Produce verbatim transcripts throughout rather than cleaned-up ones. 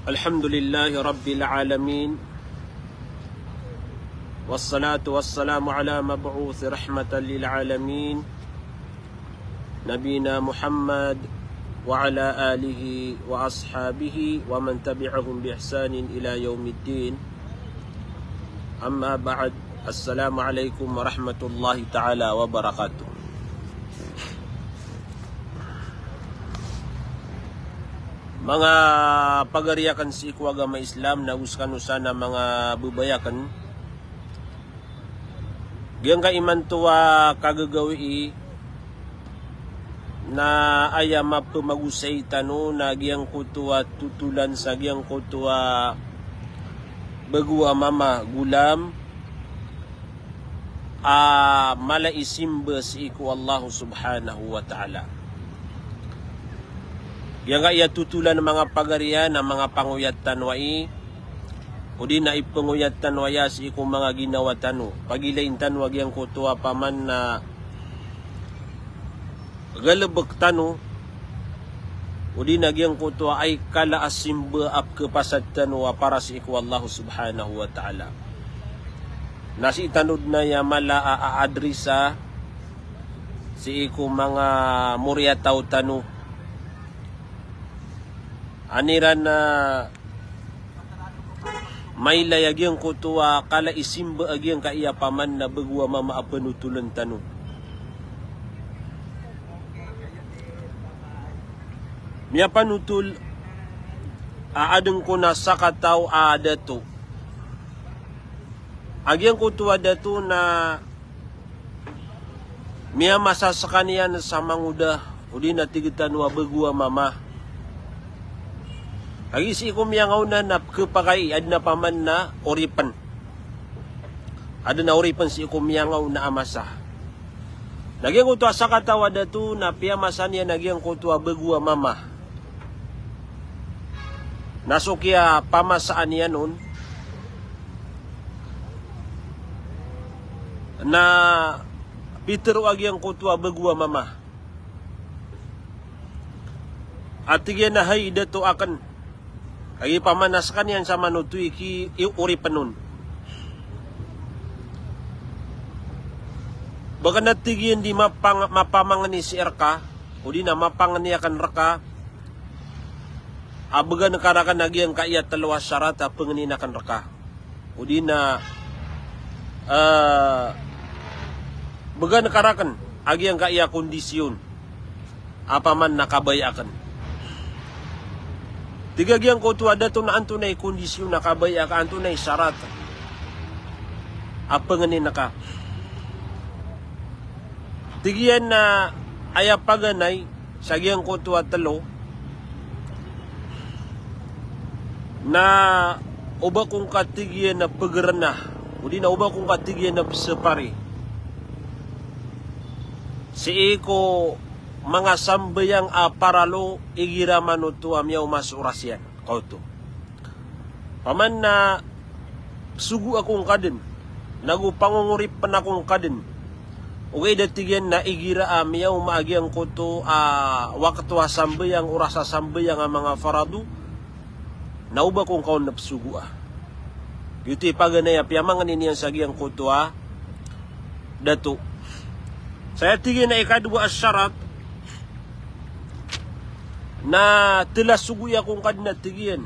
الحمد لله رب العالمين. والصلاة والسلام على مبعوث رحمة للعالمين. نبينا محمد وعلى آله وأصحابه ومن تبعهم بإحسان إلى يوم الدين. أما بعد. السلام عليكم ورحمة الله تعالى وبركاته. Manga pagari akn sii ko agama Islam, na go skano san a manga babay akn. Giyangkai imanto a kagagawii na aya mapmagosay tano na giyangkoto a totolan sa giyangkoto a bago a mama, golam, a mala i simba sii ko Allah Subhanahu wa Ta'ala. Giyangkai a totolan, manga pagari, na manga pangoyat tano ai, odi na ipangoyat tano aya sii ko manga ginawa tano. Pagilain tano a giyangkoto a paman na galbk tano, odi na giyangkoto a aya kala a simba a pkhapasad tano a para sii ko Allah Subhanahu wa Ta'ala. Na sii tano dn aya mala a, a adrisa sii ko manga moriyataw tano. An iran a mailay a giyangkoto a kala i simba a giyangkai a paman na bago a mama a panotolan tano. Miyapanotol a adn kon a sakataw a dato. A giyangkoto a dato na miyamasa skaniyan sa mangoda, odi na tig tano a bago a mama. Kagiya sii ko miyangaoona na pkhapakay, adn a paman na oripn. Adn a oripn sii ko miyangaoona a masa. Na giyangkoto a sakataw a dato na piyamasa niyan a giyangkoto a bago a mama. Na so kiyapamasaa niyan on na pitharo a giyangkoto a bago a mama a tig iyan a, "Hay dato akn." Kagiya paman a skaniyan sa manoto i ki, i oripn on. Ba kna, tig iyan, di mapang-, mapamangni sii rka, odi na mapangni akn rka a bgan ka rakn a giyangkai a tlo a sarat a pangnin akn rka. Odi na, eh, bgan ka rakn a giyangkai a kondisyon a paman na kabaya akn. Tig a giyangkoto a dato na antonaa i kondisyon a kabaya ka, antonaa i sarat a pangnin ka. Tig iyan na aya paganay sa giyangkoto a tlo na oba ko ngka, tig iyan, a pgrna, odi na oba ko ngka, tig iyan, a psapari sii ko manga sambayang a paralo igira man oto a miyaoma so oras iyan. Kaoto. Paman na sogo ako ngka dn, nago pangongoripn ako ngka dn, ogaid a tig iyan na igira a miyaoma a giyangkoto a wakto a sambayang, oras a sambayang a manga farado, na oba ko ngka on na psogoa. Giyoto i paganay a piyamangni niyan sa giyangkoto a dato. Sa aya tig iyan a ikadowa a sarat na tla sogoi ako ngka dn a tig iyan.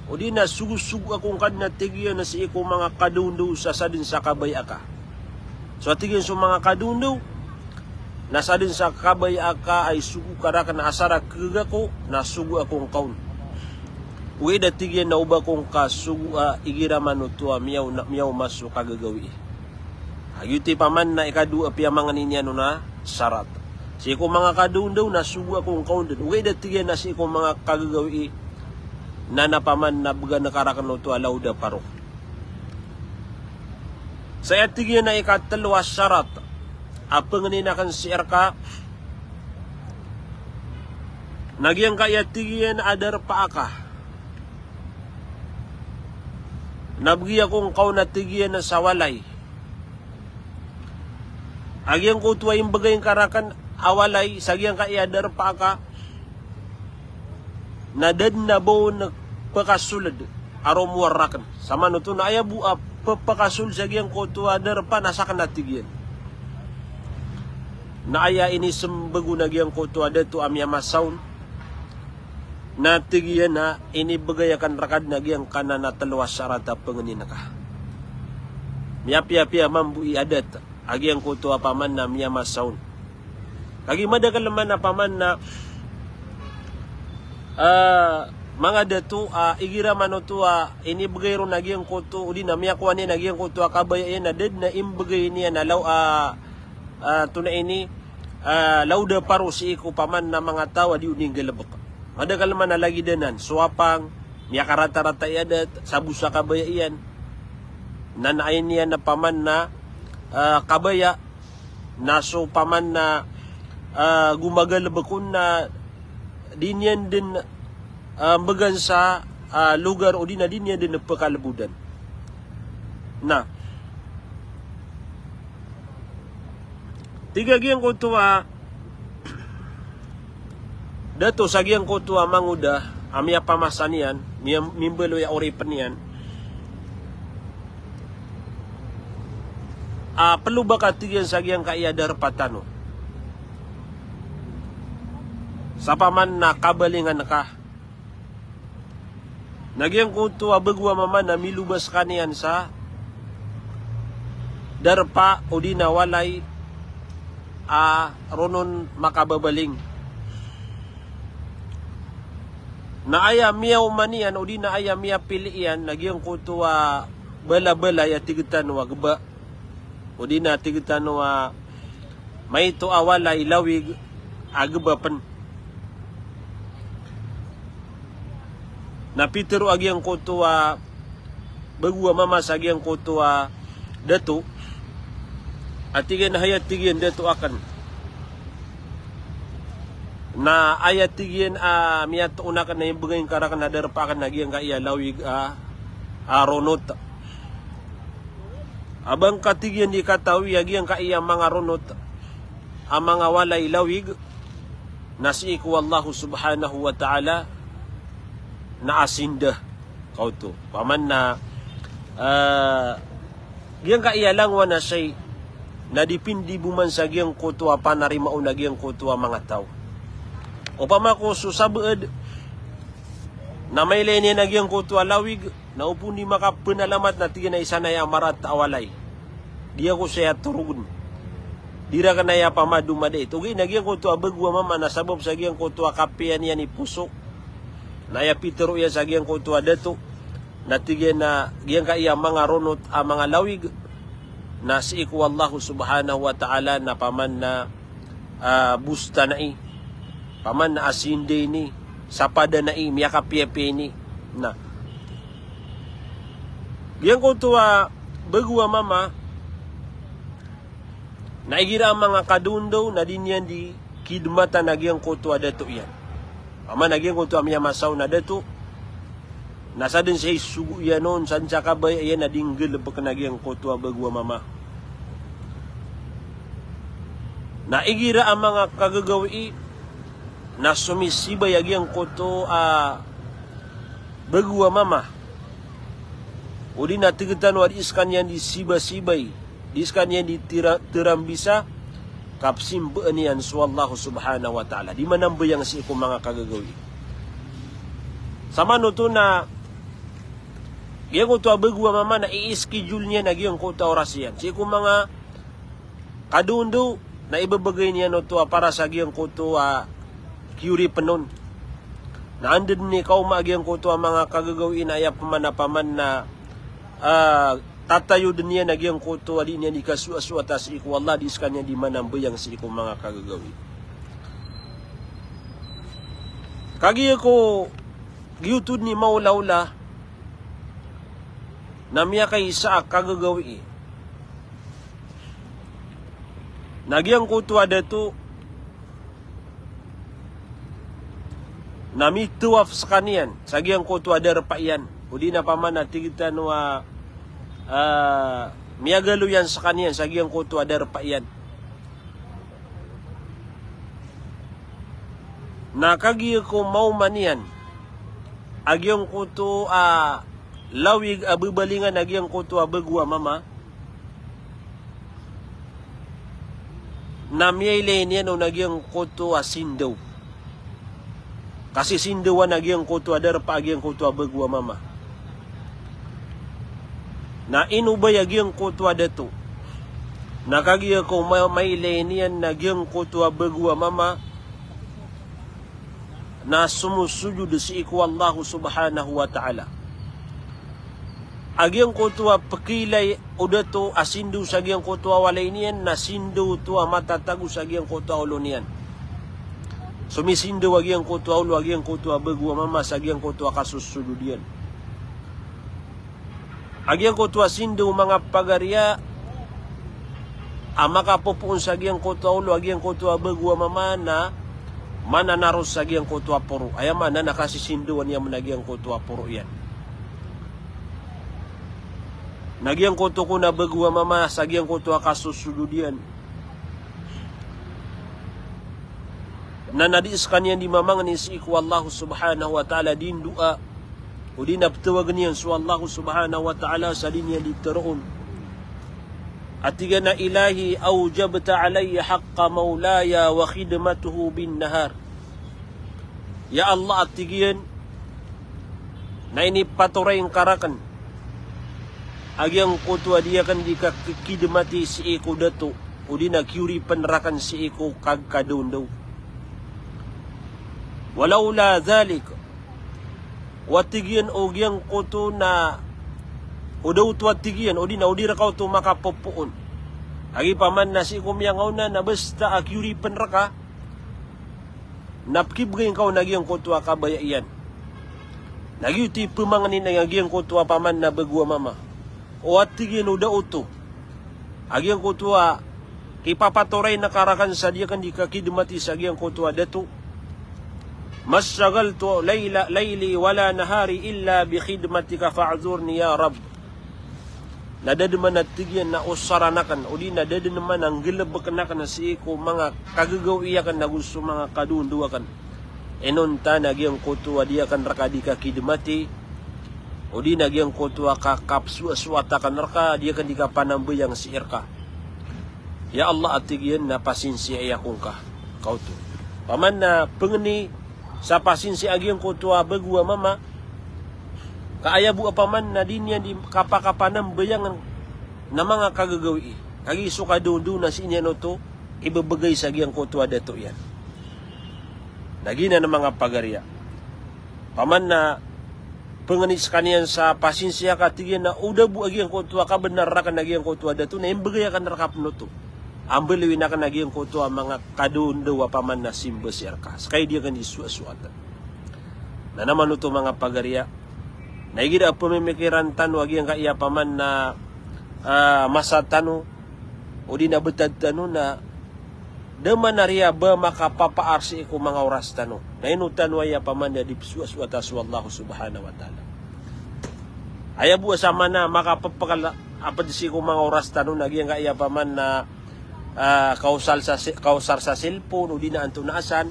Odi na sogosogo ako ngka dn a tig iyan a sii ko manga kadaondaw sa sadn sa kabaya ka. So a tig iyan so manga kadaondaw na sadn sa kabaya ka a isogo ka rakn a asar a kagaga ko na sogo ako ngka on. Ogaid a tig iyan na oba ko ngka sogoa igira man oto a miyaw-, miyaoma so kagagawii. A giyoto i paman na ikadowa a piyamangni niyan on a sarat. Sii ko manga kadaondaw na sogo ako ngka on dn. Ogaid a tig iyan na sii ko manga kagagawii na, na paman na bgan ka rakn oto a laod a paro. Sa aya tig iyan a ikatlo a sarat a pangnin akn sii rka na giyangkaya tig iyan a darpa aka na bgi ako ngka on a tig iyan sa walay. A giyangkoto a imbgay ngka rakn a walay sa giyangkaya darpa aka na da dn a ba on pekasold a romowa rakn. Samanoto na aya bo a pe-, pekasold sa giyangkoto a darpa na sakn a tig iyan. Na aya inisembag on a giyangkoto a dato a miyamasa on, na tig iyan a inibegay akn rka dn a giyangkanan a telo a sarat a pengnin ka. Miyapiyapiya mambo i adat a giyangkoto a paman na miyamasa on. Kagiya madakl man a paman na, ah, manga dato, ah, igira man oto a inibegay ron a giyangkoto, odi na miyakowa niyan a giyangkoto a kabaya iyan na da dn a imbegay niyan a law, ah, ah, tonaa ini, ah, lawda paro sii ko paman na manga taw a di on inggalebek. Madakl man a lagid anan, so apang, miyakaratarata i adat, sabo sa kabaya iyan. Na aya niyan a paman na, ah, kabaya, na so paman na, ah, gomagalebek on na di niyan dn, ah, mbegan sa, ah, logar odi na di niyan dn pekalebodan. Na, tig a giyangkoto a dato sa giyangkoto a mangoda a miyapamasa niyan, miya-, mimbaloy a oripen iyan. A, pelo ba ka tig iyan sa giyangkaya darpa tano. Sa paman na kabalingan ka. Na giyangkoto a bago a mama na milobas skaniyan sa darpa odi na walay a ron on makababaling. Na aya miyaoma niyan odi na aya miyapili iyan na giyangkoto a balabalay a tig tano a geba, odi na tig tano a maito a walay lawig a geba pen. Na pitero a giyangkoto a bago a mama sa giyangkoto a dato a tig iyan a hay a tig iyan dato aken. Na aya tig iyan a miyatoon aken na imbegay ngka raken a darpa aken na giyangkaya lawig a, a ronot. A ba ngka tig iyan di katawi a giyangkaya manga ronot a manga walay lawig na sii ko Allahu subhanahu wa ta'ala na asinda. Kaoto. Paman na, ah, giyangkaya langowan a shay na dipindi bo man sa giyangkoto a panarima on a giyangkoto a manga taw. Opama ko so sabaad na mailay niyan a giyangkoto a lawig, na opama di makapenalamat na tig iyan a isa na aya maraat a walay. Di ako saya torogen. Di raken aya pamado madait. Ogaid na giyangkoto a bago a mama na sabap sa giyangkoto a kapiya niyan i poso. Na aya pitero iyan sa giyangkoto a dato. Na tig iyan a giyangkaya manga ronot a manga lawig. Na sii ko Allahu subhanahu wa ta'ala na paman na, ah, bosta na i. Paman na asinda ini, sapada na i, miyakapiyapiya ini. Na giyangkoto a bago a mama, na igira a manga kadondaw na di niyan di kidmatan a giyangkoto a dato iyan. Paman a giyangkoto a miyamasa on a dato, na sadn sa isogo iyan on, sadn sa kabaya iyan a di nggalebek a giyangkoto a bago a mama. Na igira a manga kagagawii na somisibay a giyangkoto a bago a mama, odi na tig tano a di skaniyan di sibasibay, di skaniyan di tira-, tirambisa, kapsimbaan iyan so Allah subhanahu wa ta'ala. Di manambayang sii ko manga kagagawii. Samanoto na giyangkoto a bago a mama na i-schedule niyan a giyangkoto a oras iyan. Sii ko manga kadondaw na ibebegay niyan oto a para sa giyangkoto a kiyoripen on. Na anda den i kaoma a giyangkoto a manga kagagawii na aya pman a paman na, ah, tatayod iyan a giyangkoto a di niyan di kasoasoat a sii ko Allah, di skaniyan di manambayang sii ko manga kagagawii. Kagiya ko giyoto den i maolaola na miyakaisa a kagagawii. Na giyangkoto a dato na mitawaf skaniyan sa giyangkoto a darpa iyan. Odi na paman a tig tano a, ah, miyagaloyan skaniyan sa giyangkoto a darpa iyan. Na kagiya ko maoma niyan a giyangkoto a lawig a bebalingan a giyangkoto a bago a mama, na miyailay niyan on a giyangkoto a sindaw. Kasisindawan a giyangkoto a darpa a giyangkoto a bago a mama. Na inobay a giyangkoto a dato. Na kagiya ko ma-, mailay niyan na giyangkoto a bago a mama na somosojod sii ko Allah subhanahu wa ta'ala. A giyangkoto a pekilay o dato a sindaw sa giyangkoto a walay niyan na sindaw oto a matatago sa giyangkoto a olo niyan. Somisindaw a giyangkoto a olo a giyangkoto a bago a mama sa giyangkoto a kasosojod iyan. A giyangkoto a sindaw, manga pagariya, a makapopoon sa giyangkoto a olo a giyangkoto a bago a mama na mananaros sa giyangkoto a poro. Aya maana na kasisindawan iyan a giyangkoto a poro iyan. Na giyangkoto kon a bago a mama sa giyangkoto a kasosojod iyan. Na na di sekaniyan di mamangni sii ko Allah subhanahu wa ta'ala di ndoa, odi na petawagen iyan so Allah subhanahu wa ta'ala sa di niyan di teroon. A tig iyan a, "Ilahi, awjabta alayya haqqa mawlaya wa khidmatahu bin nahar." Ya Allah, a tig iyan, na inipatoray ngka raken a giyangkoto a di aken di kakidmati sii ko dato, odi na kiyoripen raken sii ko kagkadaondaw. Walawla dhalik, o a tig iyan o giyangkoto na o da oto a tig iyan, odi na o di reka oto makapopoon. Agi paman na sii ko miyangaona na basta a kiyoripen reka, na pekibegay ngka on a giyangkoto a kabaya iyan. Na giyoto i pemangnin a giyangkoto a paman na bago a mama. O a tig iyan o da oto a giyangkoto a kipapatoray ngka raken sa di aken di kakidmati sa giyangkoto a dato. "Ma shagaltu layla, layli wala nahari illa bi khidmatika fa'zurni ya Rabb." Na da den man a tig iyan na osaran aken, odi na da den man a nggelebeken aken sii ko manga kagagawii aken ago so manga kadaondaw aken. Inonta na giyangkoto a di aken reka di kakidmati, odi na giyangkoto a ka-, kapsoasoat aken reka, di aken di kapanambayang sii reka. Ya Allah, a tig iyan, na pasinsiai ako ngka. Kaoto. Paman na pengeni sa pasinsia a giyangkoto a bago a mama, ka aya bo a paman na di niyan di kapakapanambayang na manga kagagawii. Kagiya so kadaondaw na sii niyan oto ibebegay sa giyangkoto a dato iyan. Na giyanan a manga pagariya. Paman na pengeni sekaniyan sa pasinsia ka, tig iyan a o da bo a giyangkoto a kabenar raken a giyangkoto a dato na imbegay aken reka pen oto. Ambaloyin aken a giyangkoto a manga kadaondaw a paman na simba sii reka. Seka i di aken di soasoaten. Na aya man oto manga pagariya. Na igira a pemimikiran tano a giyangkaya paman na, ah, masa tano, odi na betad tano na da man a riya ba makapapaar sii ko manga oras tano. Na ino tano aya paman na di pesoasoata so Allah subhanahu wa ta'ala. Aya bo a sa mana makapepekal a ped sii ko manga oras tano na giyangkaya paman na, ah, kaosar sa si-, kaosar sa cellphone, odi na antonaa san,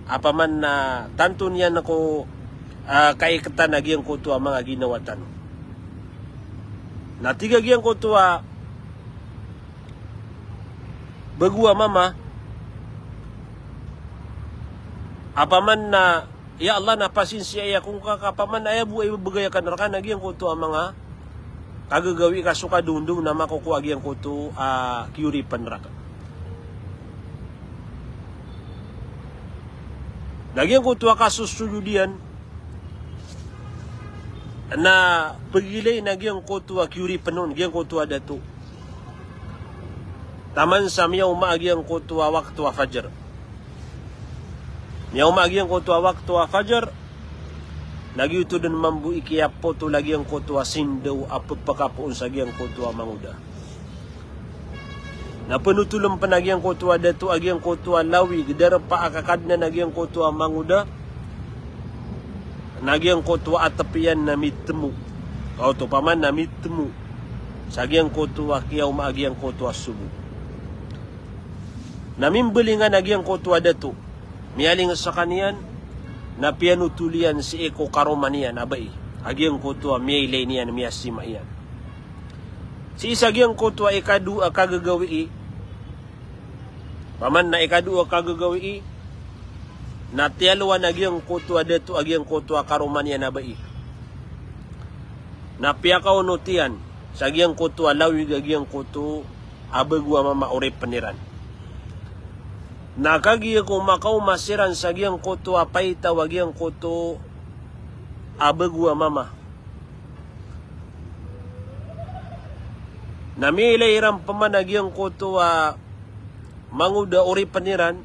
a paman na tanto niyan ko, ah, kaiketan a giyangkoto a manga ginawa tano. Na tig a giyangkoto a bago a mama, a paman na, ya Allah, na pasinsiai ako ngka, ka paman aya bo a ibebegay aken reka na giyangkoto a manga kagagawii ka so kadaondaw na makokowa a giyangkoto a kiyoripen reka. Na giyangkoto a kasosojod iyan na pegilay na giyangkoto a kiyoripen on, giyangkoto a dato. Taman sa miyaoma a giyangkoto a wakto a fajar. Miyaoma a giyangkoto a wakto a fajar, na giyoto den mambo i kiyapotol a giyangkoto a sindaw a pepakapoon sa giyangkoto a mangoda. Na penotolen pen a giyangkoto a dato a giyangkoto a lawig, darpa a kakadnan a giyangkoto a mangoda, na giyangkoto a atep iyan na mitemo. Kaoto paman na mitemo sa giyangkoto a kiyaoma a giyangkoto a sobo. Na mimbelingan a giyangkoto a dato. Miyaling sekaniyan na piyanotol iyan sii ko karoma niyan a bai a giyangkoto a miyailay niyan, miyasima iyan. Sii sa giyangkoto a ikadowa a kagagawii, paman na ikadowa a kagagawii, na tiyalowan a giyangkoto a dato a giyangkoto a karoma niyan a bai. Na piyakaonot iyan sa giyangkoto a lawig a giyangkoto a bago a mama a oripen iran. Na kagiya ko makaoma siran sa giyangkoto a paitaw a giyangkoto a bago a mama, na miyailay iran paman a giyangkoto a mangoda a oripen iran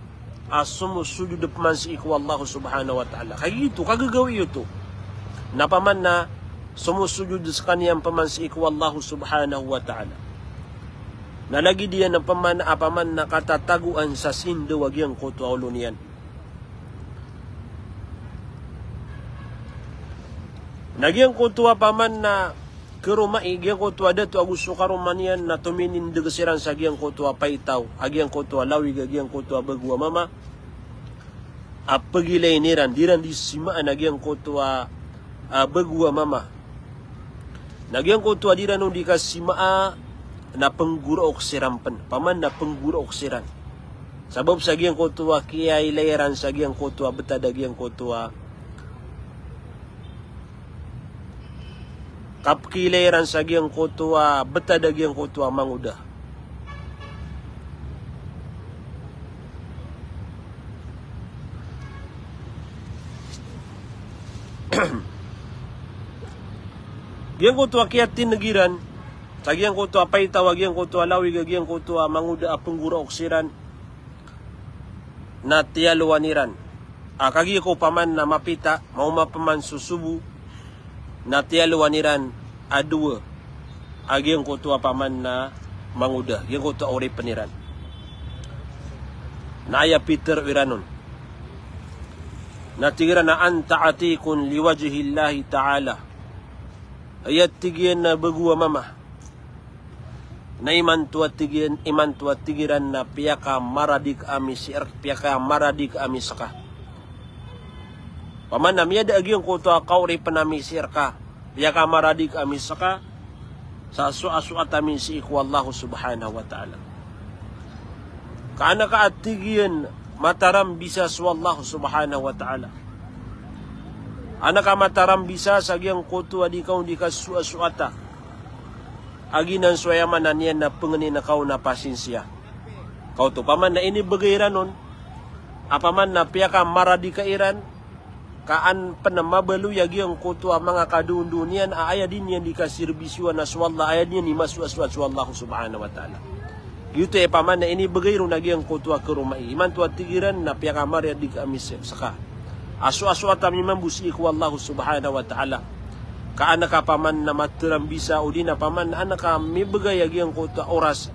a somosojod paman sii ko Allah Subhanahu wa Ta'ala. Kagiya oto, kagagawii oto. Na paman na somosojod sekaniyan paman sii ko Allah Subhanahu wa Ta'ala. Na lagid iyan a paman, a paman na katatagoan sa sindaw a giyangkoto a olo niyan. Na giyangkoto a paman na karomai, giyangkoto a dato ago so karoma niyan na tominindeg siran sa giyangkoto a paitaw a giyangkoto a lawig a giyangkoto a bago a mama a pegilayn iran, di iran di simaan a giyangkoto a, a bago a mama. Na giyangkoto a di iran on di kasimaa na penggoraok siran pen, paman na penggoraok siran. Sabap sa giyangkoto a kiyailay iran sa giyangkoto a betad a giyangkoto a, kapekilay iran sa giyangkoto a betad a giyangkoto a mangoda. Giyangkoto a kiyatineg iran sa giyangkoto a paitaw a giyangkoto a lawig a giyangkoto a mangoda a penggoraok siran, na tiyalowan iran. A kagiya ko paman na mapita, maoma paman so sobo, na tiyalowan iran a dowa a giyangkoto a paman na mangoda, giyangkoto a oripen iran. Na aya pitero iran on na tig iran a, "Anta atikun liwajhillahi ta'ala." Aya tig iyan a bago a mama na imanto a tig iyan, imanto a tig iran na piyakamaradig ami sii rek-, piyakamaradig ami seka. Paman na miyada a giyangkoto a kaoripen ami sii reka, piyakamaradig ami seka, sa soasoat ami sii ko Allah Subhanahu wa Ta'ala. Ka an ka a tig iyan matarambisa so Allah Subhanahu wa Ta'ala. An ka matarambisa sa giyangkoto a di ka on di kasoasoata a giyanan so aya maana niyan na pengenin ka on a pasinsiya. Ka oto, paman na inibegay iran on a paman na piyakamaradig ka iran, ka an pen mabaloy a giyangkoto a manga kadondoon iyan a aya di niyan di kaserbisyoan a so Allah, aya di niyan di masoasoat so Allah Subhanahu wa Ta'ala. Giyoto i paman na inibegay ron a giyangkoto a karomai. Imanto a tig iran na piyakamaradig ami se-, seka. A soasoat ami mambo sii ko Allah Subhanahu wa Ta'ala. Ka an ka paman na matarambisa, odi na paman na an ka mibegay a giyangkoto a oras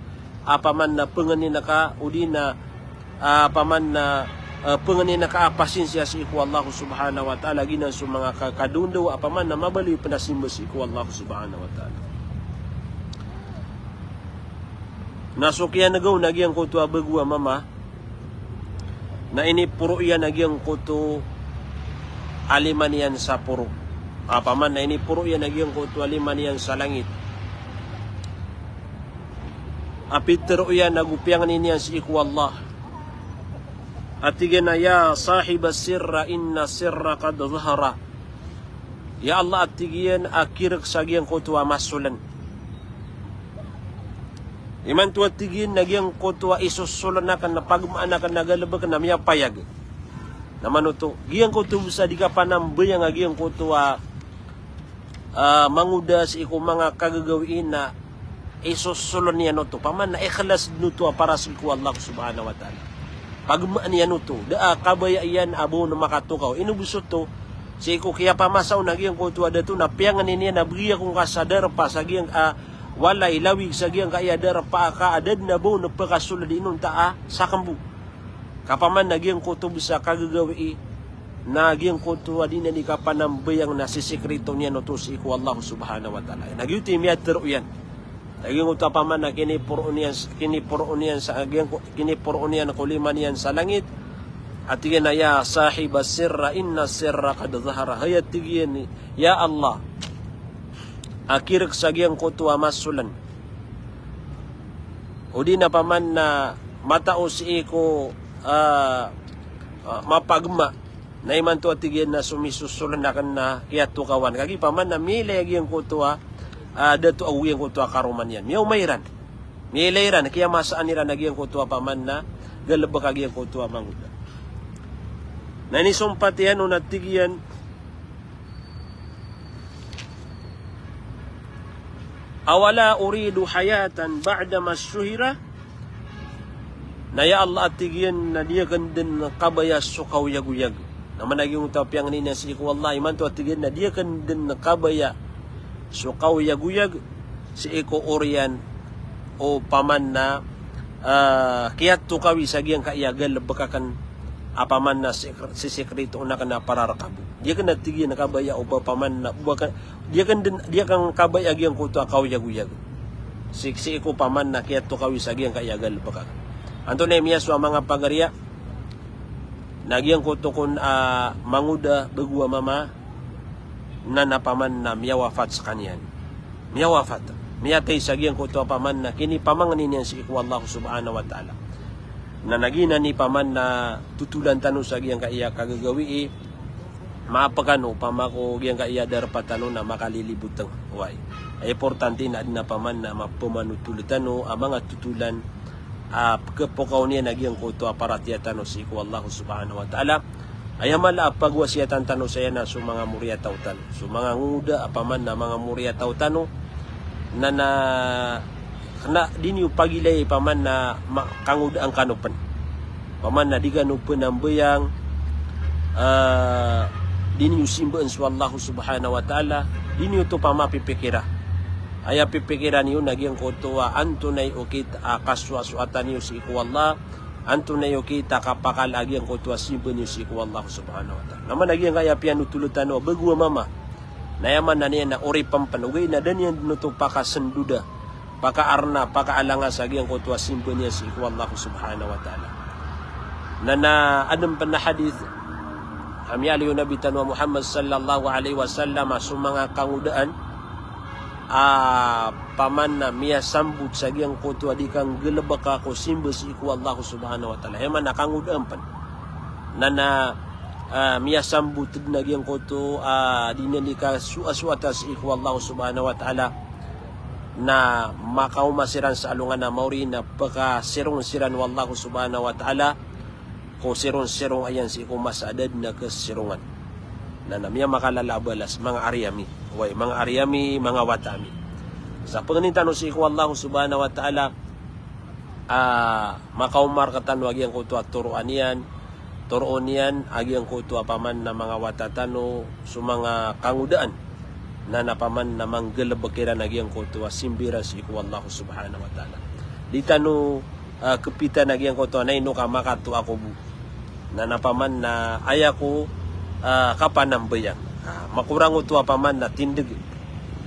a paman na pengenin ka, odi na, a, paman na, a, pengenin ka a pasinsiya sii ko Allah Subhanahu wa Ta'ala, giyanan so manga ka-, kadondaw a paman na mabaloy pen a simba sii ko Allah Subhanahu wa Ta'ala. Na so kiyanega on a giyangkoto a bago a mama, na iniporo iyan a giyangkoto a lima niyan sa poro. A paman na iniporo iyan a giyangkoto a lima niyan sa langit. A pitero iyan ago piyangnin iyan sii ko Allah a tig iyan a, "Ya sahibas sirra, inna sirra qad zahara." Ya Allah, a tig iyan a kirek sa giyangkoto a masolen. Imanto a tig iyan na giyangkoto a isosolen aken na pagmaan aken na galebek na miyapayag. Na manoto, giyangkoto bes a di kapanambayang a giyangkoto a, a, mangoda sii ko manga kagagawii na isosolen iyan oto. Paman na ikhlas den oto a para sii ko Allah Subhanahu wa Ta'ala. Pagmaan iyan oto, da a kabaya iyan a ba on makatokaw. Ino bes oto, sii ko kiyapamasa on a giyangkoto a dato na piyangnin iyan a begi ako ngka sa darpa sa giyang, a, walay, lawig sa giyangkaya darpa ka a da den a ba on pekasold inonta a sakembo. Ka paman na giyangkoto bes a kagagawii na giyangkoto a di niyan di kapanambayang na sisekrito niyan oto sii ko Allah Subhanahu wa Ta'ala. Na giyoto i miyatero iyan. Na giyangkoto a paman na kiniporo niyan, kiniporo niyan sa, giyangko-, kiniporo niyan ko lima niyan sa langit. A tig iyan a, "Ya sahibas sirra, innas sirra qad zahara." Hay, a tig iyan, ya Allah a kirek sa giyangkoto a masolan, odi na paman na matao sii ko, ah, ah, mapagma, na imanto a tig iyan na somisosolan aken na kiyatokawan. Kagiya paman na miyailay a giyangkoto a, ah, dato ago giyangkoto a karoma niyan. Miyaoma iran. Miyailay iran, kiyamasaan iran a giyangkoto a paman na galebek a giyangkoto a mangoda. Na inisompat iyan on a tig iyan, "Awala uridu hayatan ba'da ma shuhira?" Na ya Allah, a tig iyan, na di aken den kabaya so kaoyagoyag. Na mana giyangkoto a piyangnin iyan sii ko Allah, imanto a tig iyan na di aken den kabaya so kaoyagoyag sii ko oriyan o paman na, ah, kiyatokawi sa giyangkaya galebek aken a paman na sik-, sisikritoon aken a para rekabo. Di aken, a tig iyan, kabaya o ba paman na, ba ka-, di aken den, di aken kabaya a giyangkoto a kaoyagoyag sii, sii ko paman na kiyatokawi sa giyangkaya galebek aken. Antonaa i miyasowa, manga pagariya? Na giyangkoto kon a mangoda bego a mama, na, na paman na miyawafat sekaniyan. Miyawafat. Miyatay sa giyangkoto a paman na kinipamangnin iyan sii ko Allah subhanahu wa ta'ala. Na, na giyanan i paman na totolan tano sa giyangkaya kagagawii, maap kano, opama ko giyangkaya darpa tano na makaliliboteng. Oway. Importante na aden a paman na mapemanotolen tano a manga totolan a pekepokawon iyan a giyangkoto a paratiyaya tano sii ko Allah subhanahu wa ta'ala. Aya mala a pagwasiyatan tano saya na so manga moriyataw tano, so manga ngoda a paman na manga moriyataw tano, na, na kena di niyo pagilay paman na ma-, kangodaan kano pen. Paman na di kano penambayang, ah, di niyo simbaan so Allah subhanahu wa ta'ala, di niyo oto pamapipikira. Aya pipikiran iyo na giyangkoto a antonaa i okit a kasowasoatan iyo sii ko Allah, antonaa i okit a kapakala a giyangkoto a simba niyo sii ko Allah subhanahu wa ta'ala. Na mana giyangkaya piyanotolen tano a bego a mama, na aya maana niyan na oripen pen, ogaid na da niyan den oto pakasendoda, pakaarna, pakaalanga sa giyangkoto a simba niyan sii ko Allah subhanahu wa ta'ala. Na, na aden pen a hadith a miyaaloy o Nabi tano a Muhammad sallallahu alaihi wasallam a so manga kangodaan a paman na miyasambot sa giyangkoto a di kanggalebeka ko simba sii ko Allah subhanahu wa ta'ala. Aya maana kangodaan pen. Na, na, ah, miyasambot den a giyangkoto a di niyan di kasowasoatan sii ko Allah subhanahu wa ta'ala, na makaoma siran sa alongan a maori na pekasirong siran o Allah subhanahu wa ta'ala ko sirong-sirong iyan sii ko masa a da den a kesirongan. Na, na miyamakalala a balas, manga ari ami. Oway, manga ari ami, manga wata ami. Sa pangnin tano sii ko Allah subhanahu wa ta'ala, ah, makaoma rektano a giyangkoto a toroan iyan, toroon iyan a giyangkoto a paman na manga wata tano so manga kangodaan. Na, na paman na manggalebek iran a giyangkoto a simba iran sii ko Allah subhanahu wa ta'ala. Di tano, ah, kepitan a giyangkoto a na ino ka makatoa ko bo. Na, na paman na aya ko, ah, kapanambayang. Ah, makorang oto a paman na tindeg.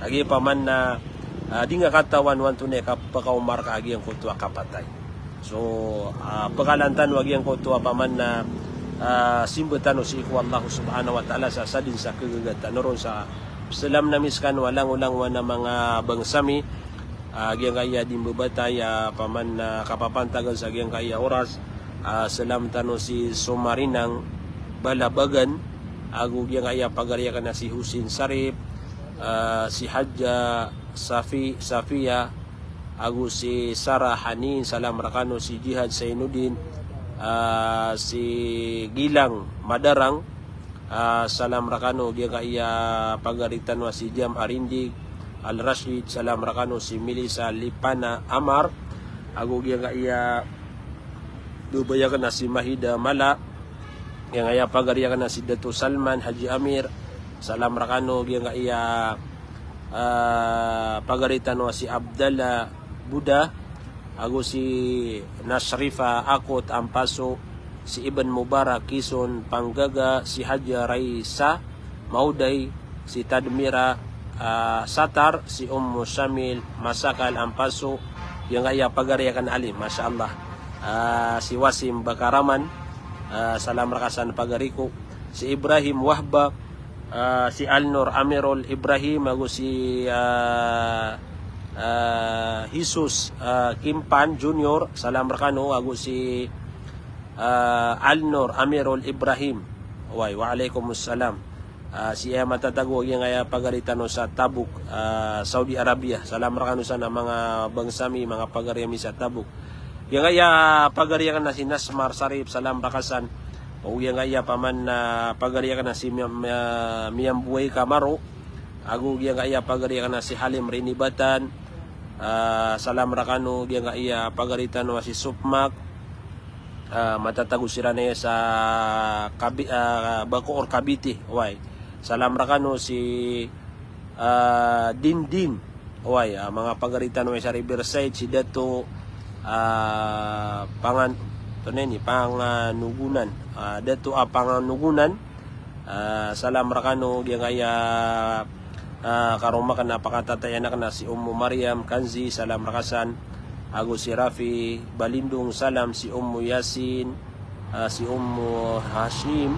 Agi paman na, ah, di nga katawan o antonaa i kapakaoma reka a giyangkoto a kapatay. So, ah, pekalan tano a giyangkoto a paman na, ah, simba tano sii ko Allah subhanahu wa ta'ala sa, sa den sa kegaga tano ron sa pesalam ami sekano a langolangowan a manga bangsa mi, ah, giyangkaya di mbebatay a paman na kapapantagan sa giyangkaya oras, ah, salam tano si Somarinang Balabagan, ago giyangkaya pagari aken a si Husin Sarip, ah, si Hadja Safi-, Safiya, ago si Sarah Hanin, salam rekano si Jihad Sainuddin, ah, si Gilang Madarang, ah, salam rekano giyangkaya pagari tano a si Jam Arindig, Al Rashid, salam rekano si Melissa Lipana Amar, ago giyangkaya babay aken a si Mahida Mala, giyangkaya pagari aken a si Dato Salman Haji Amir, salam rekano giyangkaya, ah, pagari tano a si Abdallah Buda, ago si Nasrifa Akot Ampaso, si Ibn Mubarak Kison Panggaga, si Hadja Raisa Mauday, si Tadmira, ah, Satar, si Ummu Shamil Masakal Ampaso, giyangkaya pagari aken a alim, masha Allah. Ah, si Wasim Bakaraman, Ah, salam rka san pagari ko. Si Ibrahim Wahba, ah, si Alnor Amirul Ibrahim, ago si, ah, ah, Jesus, ah, Kimpan Junior, salam rkano, ago si, ah, Alnor Amirul Ibrahim. Way, wa alaikum salam. Ah, si, ah, matatago giyangkaya pagari tano sa Tabuk, ah, Saudi Arabia. Salam rkano san a manga bangsa mi, manga pagari ami sa Tabuk. Giyangkaya pagari akn a si Nasmar Sarip, salam rka san. O giyangkaya paman a pagari akn a si Miyam-, ah, Miyambuway Kamaro. Ago giyangkaya pagari akn a si Halim Rinibatan. Ah, salam rkano, giyangkaya pagari tano a si Supmak. Ah, matatago siran aya sa Kabi-, ah, Bacoor, Cavite, way. Salam rkano si, ah, Dindin, way, ah, manga pagari tano aya sa Riverside, si Dato, ah, Pangan-, to na ini, Panganogonan, ah, Dato, ah, Panganogonan. Ah, salam rkano, giyangkaya, ah, karoma akn a pakatatayan akn a si Ummu Mariam Kanzi, salam rka san. Ago si Rafi Balindong, salam, si Ummu Yasin, ah, si Ummu Hashim,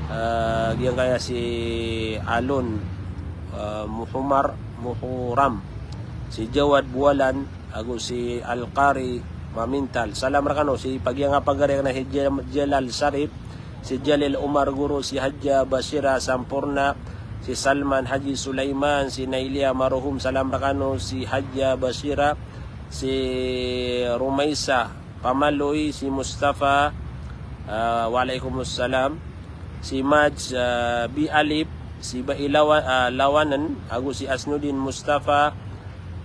ah, giyangkaya si Alon, ah, Muhumar, Muhuram, si Jawad Buwalan, ago si Alqari Mamintal. Salam rkano, si pagiyangkaya pagari akn a si Jal-, Jalal Sarip, si Jalil Umar Guru, si Hadja Bashira Sampurna, si Salman Haji Sulaiman, si Nailia Maruhum, salam rkano, si Hadja Bashira, si Rumaisa Pamaloy, si Mustafa, ah, wa alaikum salam, si Maj, ah, B Alip, si Bailawa-, ah, Lawanan, ago si Asnudin Mustafa,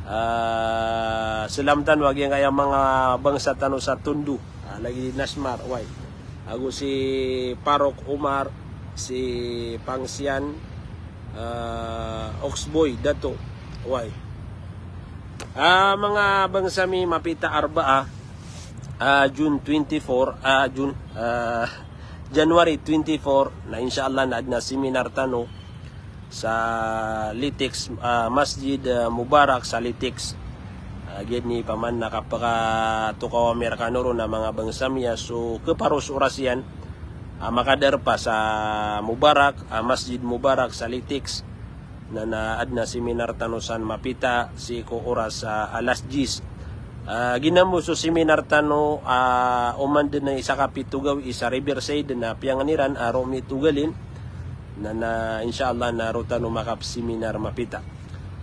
ah, salam tano a giyangkaya manga bangsa tano sa Tondo. Ah, lagid i Nasmar, way. Ago si Parok Umar, si Pangsian, ah, Oxboy, Dato, way. Ah, manga bangsa mi, mapita Arbaa, ah, June twenty-four, ah, June, ah, January twenty-four, na insha Allah na adn a seminar tano sa Litex, ah, Masjid, ah, Mubarak sa Litex. Ah, giyanan i paman a kapakatokaw ami rkano ron a manga bangsa mi a so khaparos oras iyan, ah, makadarpa sa Mubarak, ah, Masjid Mubarak sa Litex. Na, na adn a seminar tano san mapita sii ko oras, ah, alas diyes. Ah, giyanan bo so seminar tano, ah, oman dn a isa ka pito gawii sa Riverside na piyangni ran a roo mi togalin. Na, na, insha Allah na roo tano makapseminar mapita.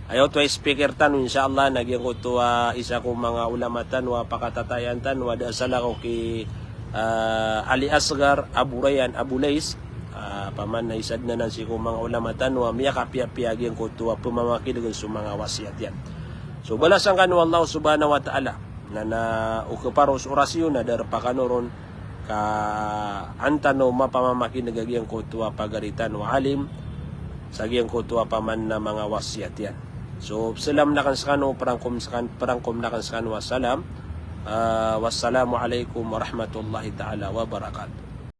Aya oto a speaker tano, insha Allah, na giyangkoto a isa ko manga ulama tano a pakatatayan tano a da a salakaw ki, ah, Ali Asghar Abu Rayyan Abu Lais. Ah, paman na isa dn anan sii ko manga ulama tano a miyakapiyapiya giyangkoto a pmamakin'g so manga wasiyat iyan. So balasan kano o Allah subhanahu wa ta'ala. Na, na o khaparos oras iyo na darpa kano ron ka an tano mapamamakin'g a giyangkoto a pagari tano a alim sa giyangkoto a paman a manga wasiyat iyan. So, salam akn skano, prangkom skan-, prangkom akn skano a salam. Ah, wassalamu alaikum warahmatullahi ta'ala wabarakatuh.